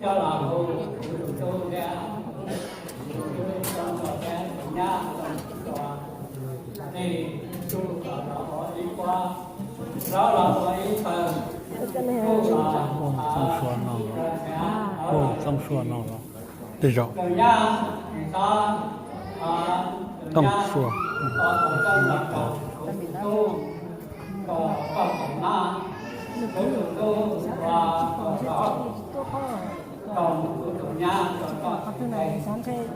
Coj los hu tus tub thiab, tus tub tau nrog thiab tus nyab tau nrog, nej tsuj los ua ib pob, zaub los ua ib pawg, kuj los txooj sua no, kuj txooj sua no los tej zaum tus nyab tsis txhob txooj sua. Tus tub kom koj koom nab, tus tub ua kom rov kom kuv tus nyab kom koj tsis txeeb.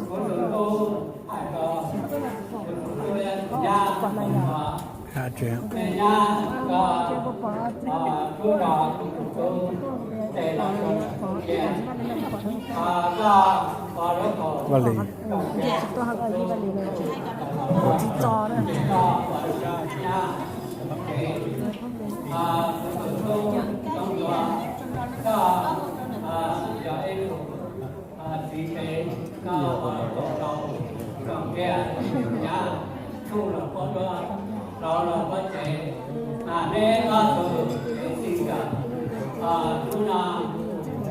Kuv tus tub hais rau kuv tus tub nyab kom ua, me nyab koj ua tub rog kuv tus tub, ces los rau tus kiag, koj ua lub kaum Vaj Lis. Txiv tsev, koj ua tau zoo kiag, nyab tsuj los pob duab, rau los pob tsev, neb ob tug txiv tsev, hnub no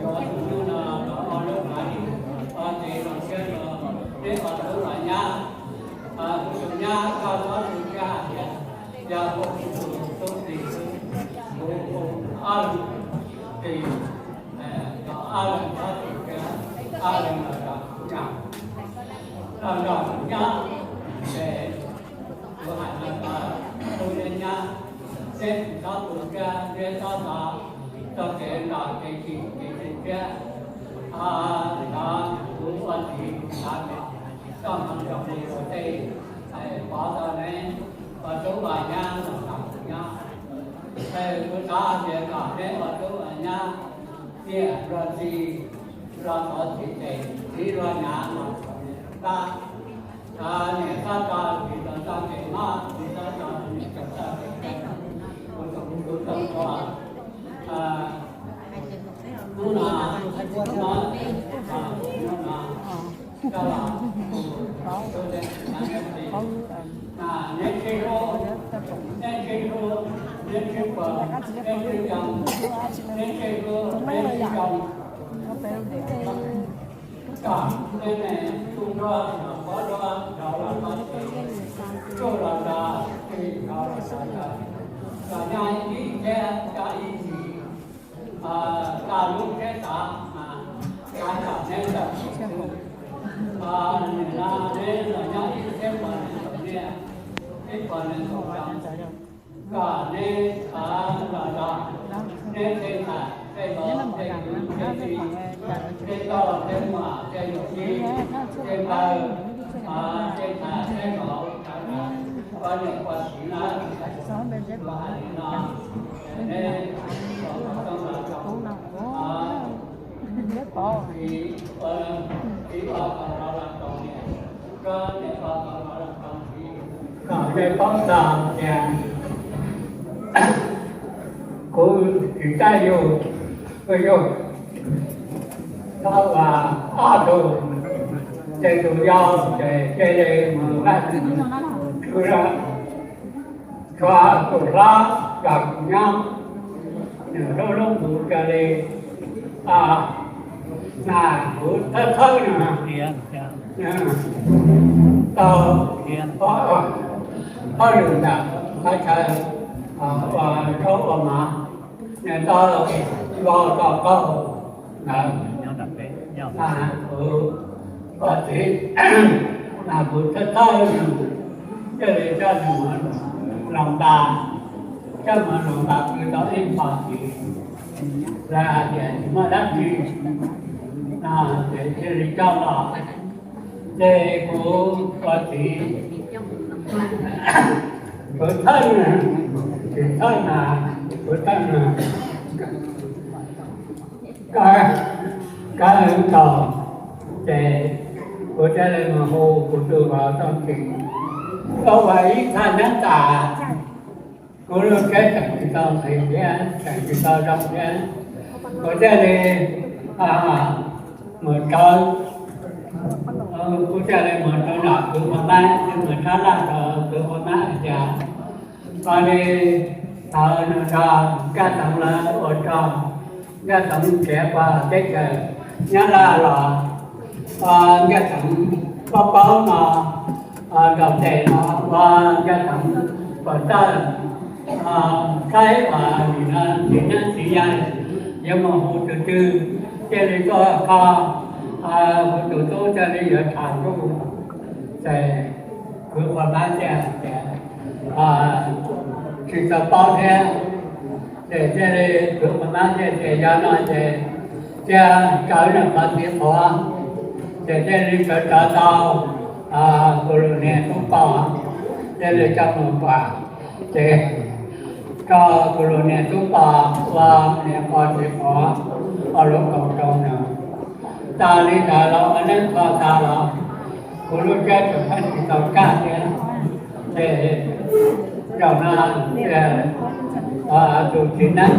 yuav tus nyuj no los ua lub kav lis, ua tsev zoo siab rau neb ob tug ua nyab. Kuv tus nyab koj txhob tu siab hais tias yog kuv tus tub txiv xwb, kuv hu ob leeg txiv, kom ob leeg txhob tu siab, ob leeg los nrog kuv nyob, los nrog kuv nyob, ces kuv hais no rau tus nyab, neb tsis txhob tu siab, neb txhob xav txog kev nrog kev chim kev tu siab. Hnub no kuv ua txiv kuv xav kom koj hmoov zoo li ua teb, pov tau neb ua tub ua nyab los nrog kuv nyob. Kuv xav tias kom neb ua tub ua nyab, niam luag txiv los thov txiv tsev, txiv luag nyav los thov niam luag pab. Niam txhob tso txiv los txoj kev mob, txiv txhob tso niam los txoj kev kawg. Kuv tsoom tub tsoom ntxhua, hnub no, hnub no, hnub no, koj los, neb sib hlub, neb sib hlub, neb sib pab, neb sib coj, neb sib hlub, neb sib coj, kom neb me tsuj duab los pob duab, rau los pob tsev, tsuj los rau tsev, rau los rau tsev, kom nyob ib txhiab coj ib txhis, kaj lub siab xav, xav kom neb txawj xav xwb. Nim no neb los nyob ib txhiab pua nees nkaum liaj, ib puas nees nkaum xyoo, kom neb los zog, neb tej ntxhais tej laus tej kwv tej tij, tej nkauj tej muam tej yawm yij tej npawg, tej ntxhais tej laus, poj niam poj txiv na, kuv hais li no, neb los tau los zoo, txiv ua kom rov los rau niam, niam ua kom rov los rau txiv, kom nej paub txog tias kuv tsis caij yus, kuv yug tau ob tug, ces tus yau ces cia li mus laj, tshuav tus hlob los kuv nyob, nws hlub hlub kuv raws li, na, kuv thawj thawj no, tau ob lwm ntawm qhov chaw ua zaub ua mov, nws tau vau tau qaug ntawd, kuv ua txiv, kuv thawj thawj nws, thiaj li coj nws mus hloov npas, coj mus hloov npas pw tau ib hmo tid, lawv hais tias tsis muaj dab tsi, no ces thiaj li coj los. Ces kuv ua txiv, kuv thawj, tsis thawj na, kuv thawj na, kav hwv nkaus, ces kuv thiaj li mus hu kuv tus vauv Tooj Tsim, kuj ua ib thaj neeb tas, kuv lub tsheb tseem tsis tau nqhis thiab, tseem tsis tau zoo thiab, kuv thiaj li mus rau, kuv thiaj li mus rau nram kwv Hua Mab, mus tshab laj rau kwv Hua Mab hais tias, ua li thaum nws nrog Kaj Toov lawv ua rog, Nkaj Teev nrhiav puag teb chaws Nyab Laj los, Nkaj Teev paub paub no, nrog tes no ua Nkaj Teev pov tawj, saib ua nim no txiv neeb txiv yaig yuav mus hu tus twg, thiaj li tuaj kho, kuv tus tub thiaj li yuav tham ntuj. Ces kuv qhov mab thiaj tias tsis tau paub thiab, ces thiaj li kuv qhov mab thiaj tias yog no ces cia tsawv nws qhov txiv qhuav, ces thiaj li tsawv tsawv tau kuv lus niag tub pos, thiaj li coj mus pam, ces rau kuv lus niag tub pos ua niag qhov txiv qhuav, ua lub kaus rau nws. Tas li ntawd los ua neeb kho tas los kuv lub siab tseem pheej tsis tau kaj thiab. Ces zaum no tus txiv neeb,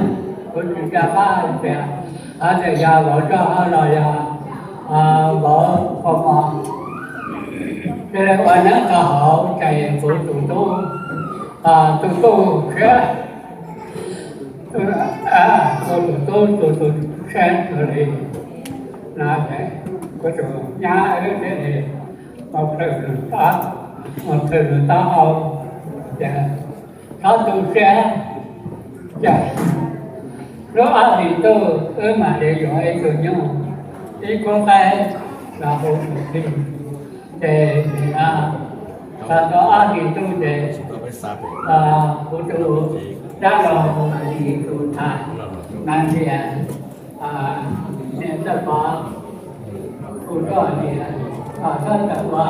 kuv tsis nco qab hais tias, hais tias yog vauv Ntsoj Hawj los yog vauv Qhua Mos, cia li ua neeb kho hauv ces kuv tus tub, tus tub siab, kuv tus tub tus tus siab tus li no, kuv tus nyab wb thiaj li mus plhws nws taub, mus plhws nws taub hau, ces txhob tu siab. Ces lub ob hlis ntuj wb mam li yuav ib tug nyuj, ib khub qaib los hu tus tij. Ces nim no txog tau ob hlis ntuj ces kuv tus dab laug hu tus tham na tias, niam txawj pov, kuv tuaj tias txhob tawm ua,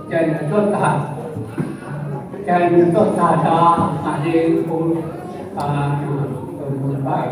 ces nws tuaj txog, ces nws tuaj txog tod mam li hu tus mus pab.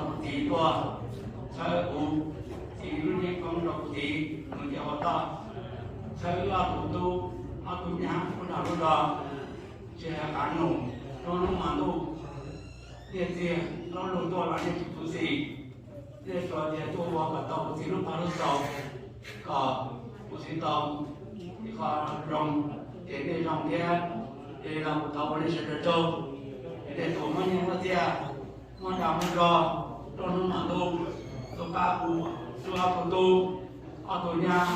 Kuv txiv tuaj txhawb kuv txiv lub ncej koob rau kuv txiv mus nce hauv toj, txhawb wb ob tug tub, ob tug nyab ua noj lub zos, tsis hais qav num, nruab hnub hmo ntuj, nyiaj txiag loj lug tuaj los nej tsis khuv xim. Nej tsuas tias tuaj ua kom tau kuv txiv lub paj lub xaus, kom kuv txiv tau ib qho zoo, ces nej zoo thiab. Ces los kuv thov ua nej sawv daws tsaug, es nej tus muaj nyiaj muaj txiaj, muaj dag muaj zog, nruab hnub hmo ntuj tuaj pab kuv, tuaj ob tug tub, ob tug nyab,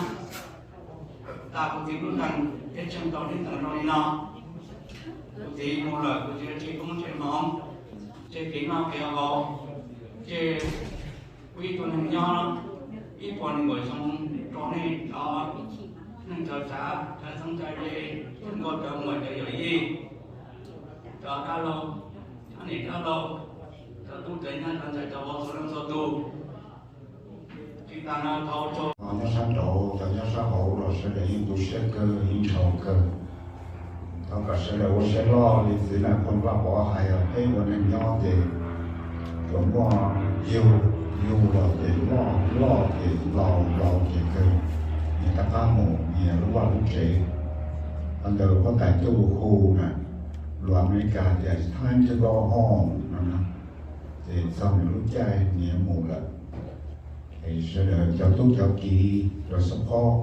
tas kuv txiv lub neej thiaj tseem tau neb ntawm no li no. Kuv txiv mus lawm kuv txiv tsis poob tsis hmoov, tsis kev noj kev haus, tsis ua ib tug neeg nyob ib puas nees nkaum xyoo rau nej cov neej cov tsav, cov txheeb cov ze, cov nkauj cov muam cov yawm yij, cov dab laug, cov niam dab laug, cov tub cov nyab cov ntxhais cov vauv txhua leej txhua tus. Tsis tas no thov ua tsaug nyob sab nraud, cov nyob sab hauv los sawv daws yeej tu siab kawg, yeej ntshaw kawg. Thov kom sawv daws ua siab loj li txiv Nais Phoo Vaj Pov hais, peb ua neeg nyob ces tsuas muaj yug, yug los ces loj, loj ces laus, laus ces kawg, nyias rov qab mus nyias lub vaj lub tsev. Qhov ntawd huab tais tuaj hu na, lus Amelikas tias it's time to go home no na, ces txog nws lub caij nws yuav mus lawm. Es sawv daws cov tub cov kiv cov support,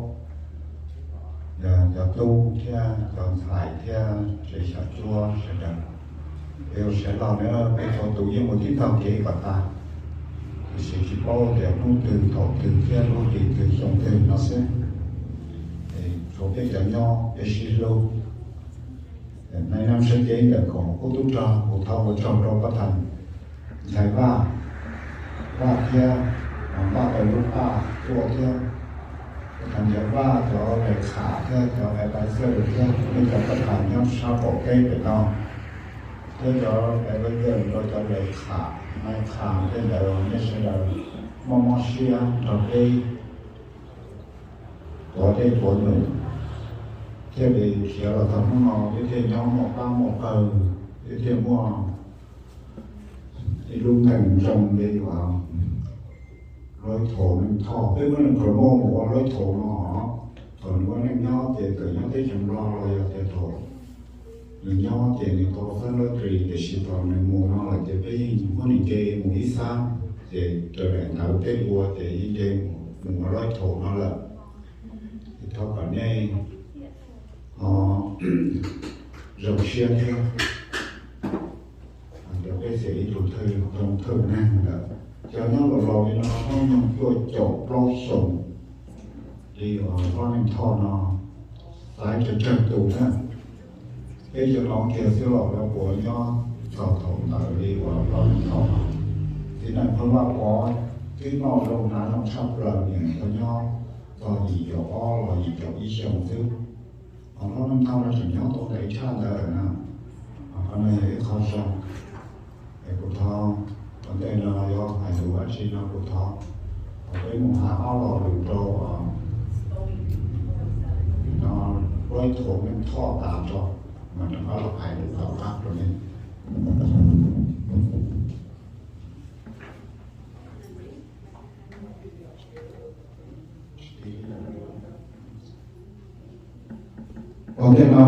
yog cov tub thiab cov ntxhais thiab tsev xyom cuab sawv daws, peb ua siab loj na, peb txhua tus yeej mus tib tog kev kom tas, tiam sis tsis paub tias hnub twg thaum twg thiab lub hli twg xyoo twg no xwb. Es tshuav peb cov nyob peb sib hlub. Nais nab sawv cev ntawm koom haum qub tub rog, kuv thov ua tsaug rau pab thas Nchaiv Vaj, Vaj thiab Vaj Pawg lub paj tuaj thiab, pab thas Nchaiv Vaj cov leej txiv thiab cov advisor thiab nej cov pab thas nyob sab qaum teb pem no, thiab cov advisor rau cov leej txiv, nais txiv tej ntawd nej sawv daws mob mob siab nrog peb tuav dej tuav num, thiaj li khiav los txog hnub no peb thiaj nyob muaj pab muaj pawg, peb thiaj muaj ib lub ntees zoo li uas Loib Thauj Neej Thoj, peb muab nws promote mus ua Loib Thauj no. Thaum nws ua neej nyob ces txawm nyob teb chaws Nplog los yog tias thaum nws nyob ces nws tau first lottery, tiam sis thaum nws mus no lawm ces peb yeej muab nws nce mus ib xab, ces raws daim ntawv peb ua ces yeej nce mus ua Loib Thauj no lawm. Ces thov kom nej ho zoo siab thiab. Hais tias peb txiav ib tug thawj zoo thawj neeg lawm, cov nyob laus laus li no hnub nyoog cuaj caum plaub xyoos li uas Loib Neej Thoj no, xaiv tsawg tsawg tus na. Peb cov no kiag xwb los lawv puas nyob txog thaum ntawd li uas Loib Neej Thoj no. Txiv Nais Phoo Vaj Pov twb noj zoo hnav zoo tshaj plaws, niam tau nyob txog yim caum ob los yim caum ib xyoos xwb. Ho Loib Neej Thoj no tseem nyob tau ntev tshaj ntawd lawm na. Qhov no yog ib qho zoo. Es kuv thov, ua ntej no yuav hais lus dab tsi no kuv thov, peb mus hais ob lo lus rau no, Loib Thauj Neej Thoj tas tso, mas rov qab los hais lus tom qab rau nej. Ua ntej no,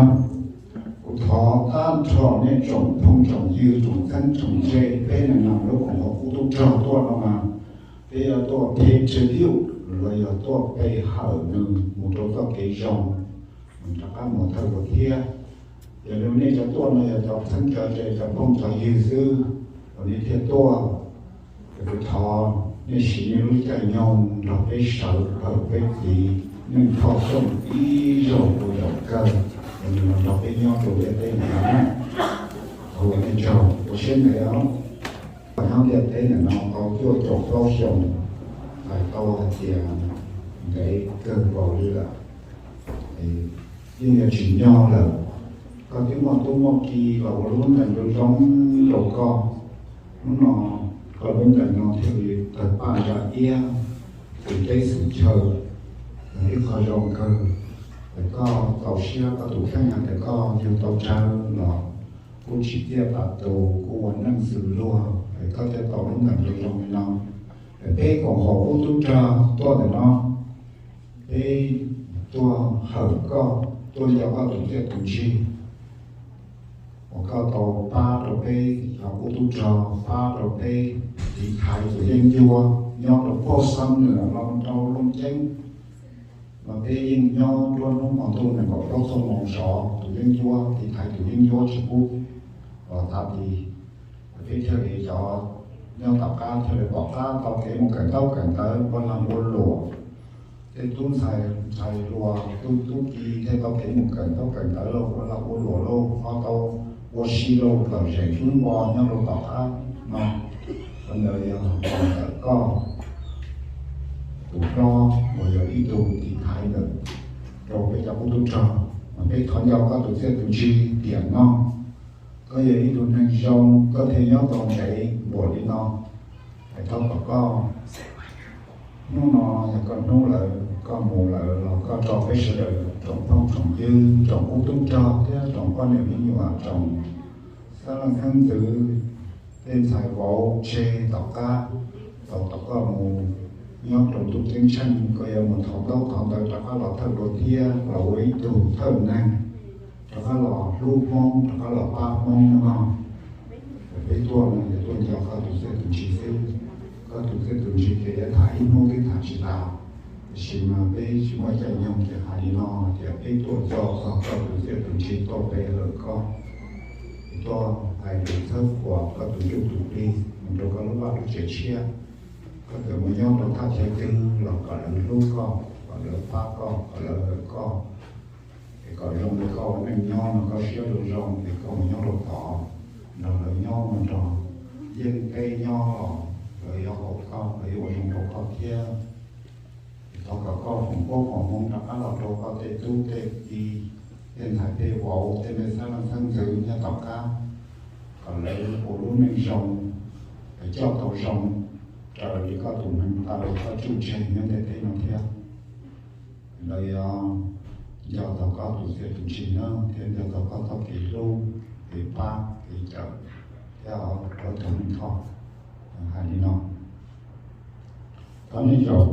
kuv thov tag nrho nej tsoom phooj tsoom ywg tsoom txheeb tsoom ze peb neeg neeg lub koom haum qub tub rog tuaj no mas, peb yuav tuaj pay tribute los yog tuaj pe hawm nws mus rau txoj kev zoo, nws rov qab mus thawj ua thiab. Yog li nej cov tuaj no yog cov txheeb cov ze cov phooj cov ywg xwb uas nej thiaj tuaj. Kuv thov nej siv nej lub caij nyoog nrog peb sawv hawm peb txiv Neej Thoj Xyooj ib zaug ua zaum kawg, uas nws los nrog peb nyob rau ntiaj teb ntawm no. Thov ua nej tsaug, ua siab ntev os. Nyob ntiaj teb ntawm no tau cuaj caum plaub xyoos, hais tau hais tias ntev kawg nkaus li lawm. Yeej yuav tsis nyog lawm. Koj twb muaj tub muaj ki los ua lub ntees zoo zoo rau koj. Hnub no koj lub ntees no thiaj li tawg paj ya iab xwm teb xwm chaw. Yog ib qho zoo kawg. Ces koj txaus siab koj tus kheej hais tias koj yug tau tsawg los kuj tsim txiaj tas tus, kuj ua neej xws luag. Koj thiaj tau lub ntees zoo li no. Peb koom haum Qub Tub Rog tuaj ntawm no, peb tuaj hawm koj, tuaj nco koj tus txiaj tus ntsig uas koj tau pab rau peb cov Qub Tub Rog, pab rau peb tiv thaiv tus yeeb ncuab nyob rau puag Xab Nwm los rau Looj Ceeb. Mas peb yeej nyob nruab hnub hmo ntuj nees nkaum plaub txog moo sov tus yeeb ncuab, tiv thaiv tus yeeb ncuab tsis pub los tav ti. Peb thiaj li cov nyob tom qab thiaj li pom qab tau kev mus kawm ntaub kawm ntawv ua lag ua luam. Tej tub ntxhais ntxhais hluas, tub tub ki thiaj tau kev mus kawm ntaub kawm ntawv los ua lag ua luam lauj, ho tau ua si rau lawm zem ub npo nyob rau tom qab no. Qhov ntawd yog ntawm koj tus hlob uas yog ib tug tiv thaiv ntawm rau peb cov Qub Tub Rog, mas peb thov nco koj tus txiaj tus ntsig tiam no. Koj yog ib tug neeg zoo, koj thiaj nyob tau ntev npaum li no. Es thov kom koj, hnub no yog koj hnub lawm, koj mus lawm los koj tso peb sawv daws tsoom phooj tsoom ywg, tsoom Qub Tub Rog thiab tsoom poj niam me nyuam, tsoom xeeb leej xeeb ntxwv, tej ntxhais vauv tseg tom qab, tau tom koj mus nyob rau ntuj ceeb tsheej, koj yuav mus thov ntaub thov ntawv rov qab los thawj dua thiab los ua ib tug thawj neeg, rov qab los hlub Hmoob, rov qab los pab Hmoob no. Peb tuaj no ces tuaj nco koj tus txiaj tus ntsig xwb. Koj tus txiaj tus ntsig ces yuav tham ib hnub twb tham tsis tas, tiam sis mas peb tsis muaj caij nyoog ces hais li no tias peb tuaj nco txog koj tus txiaj tus ntsig, tuaj pe hawm koj, tuaj hais lus txhawb kuas koj tus ntsuj tus plig mus rau koj lub vaj lub tsev tshiab. Koj txawm mus nyob rau thaj chaw twg los kom lawv hlub koj, kom lawv pab koj, kom lawv hawm koj, es kom zoo li koj ua neej nyob no koj siab zoo zoo es koj mus nyob rau tod, nrog lawv nyob mus nrog, yeej peb nyob los lawv yuav haum koj, lawv yuav ua zoo rau koj thiab. Es thov kom koj foom koob foom hmoov rov qab los rau koj tej tub tej ki, tej ntxhais tej vauv, tej me xeeb leej xeeb ntxwv nyob tom qab, kom lawv ua lub neej zoo, coj tau zoo raws li koj tus neeg taw koj tsuj tseg nyob ntiaj teb no thiab. Lawv yuav nco tau koj tus txiaj tus ntsig na, thiab nco tau koj txoj kev hlub, kev pab, kev cawm, thiab ua tau neej thoj. Hais li no, thov nej zaum